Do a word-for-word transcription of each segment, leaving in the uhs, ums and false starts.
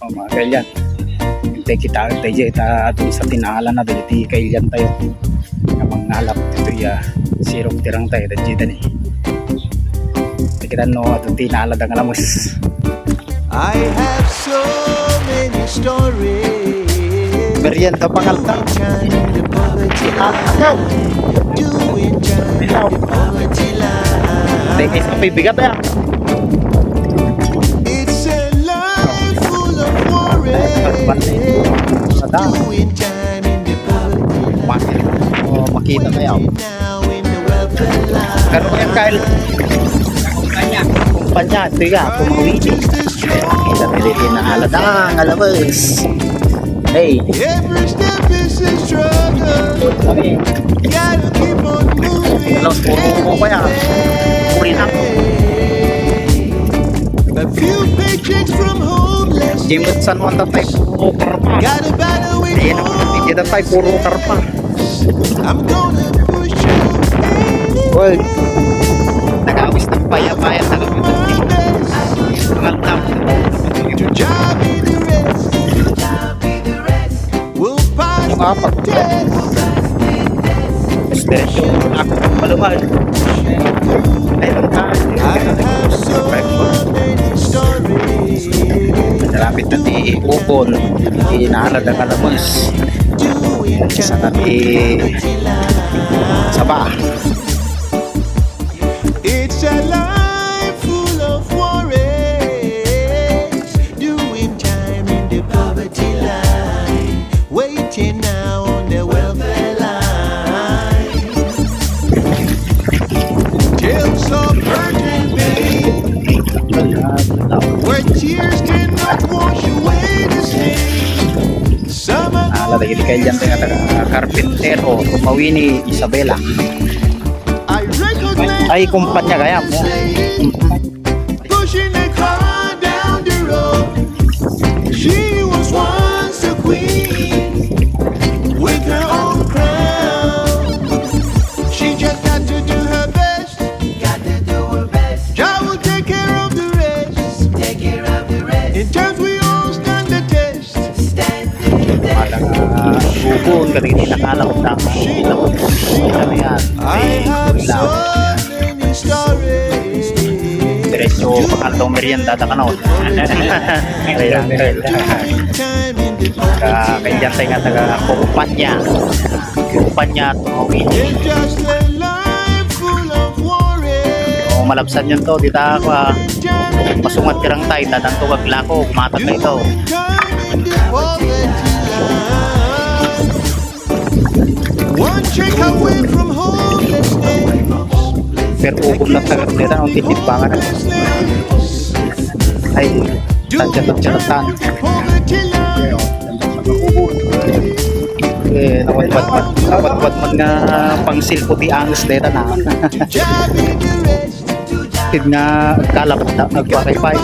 Oh, mga kailian. Intay kita, intay jay, ta adun sa tinalana, dagiti kailian tayo. Nga mangalap ditoy, ah, sirok ti rang tayo, dagiti dani. Kita no, adun tinala da nga lames. I have so many stories. Merienda pangalta. Doing time in the poverty line. Dahil sa bigat ya. It's a life full of worries. Doing time in the poverty line. Mas-, oh, makita kaya. Now in the welfare line. Kano kaya, Kyle? Kumpanya, tiga, kumawin. Kita pili na alada, nga lames. Hey. Every step is a struggle. Gotta keep on moving. Los, puro ko kaya. Puri na. A few paychecks from homelessness. Jimot San Juan, tatay, puro karpa. Gotta battle with. Ayan, hindi, tatay, puro karpa. I'm gonna push you anyway. Well, nag-aawis ng paya-paya talaga. Ang tap. To job in the rest. We'll pass the test. Mas diretso ako malumad. Ay, ang tap. I have so many stories. Malapit na ti Ubon, ti naalad a kalamus. Sa ti Saba. It's a life full of worries, doing time in the poverty line, waiting now on the welfare line. Tales of hurt and pain, where tears cannot wash away the stain. Ala, dagiti kailian tayo nga taga Carpintero, Tumawini, Isabela. I recognize. Ay, kumpanya kaya mo. Pushing a car down the road. She was once a queen with her own crown. She just got to do her best. Got to do her best. Jah will take care of the rest. Take care of the rest. In times we all stand the test. Stand the test. Madang, ah, bubon, kadagiti nakalaw na. Ayan. I have so many stories. Diretso, pangaldaw merienda, ta kano. Ayan. Ka, kaidiyan tayo nga taga kumpanya. Kumpanya, Tumawini. It's just a life full of worry. O, malabsan yun to, dita, ah, masungat ti rang tayo, tadanto gaglako, kumatag na ito. One check away from homelessness. Pero ukom na tagat nila, ang titipbangan na. Ay, tansya-tansya na tan. Eh, nawatwat man, nawatwat man nga pangsilpo ti anges deta na. Id nga kalap, agpakipay.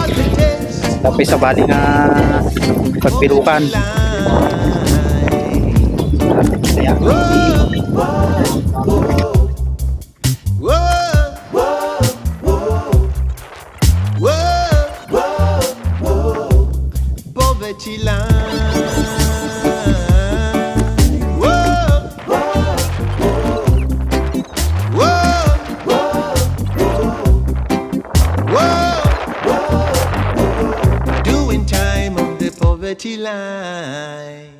Tapos sabali nga pagbirukan. Ayan. Poverty line. Whoa, whoa, whoa. Whoa, whoa, whoa. Doing time on the poverty line.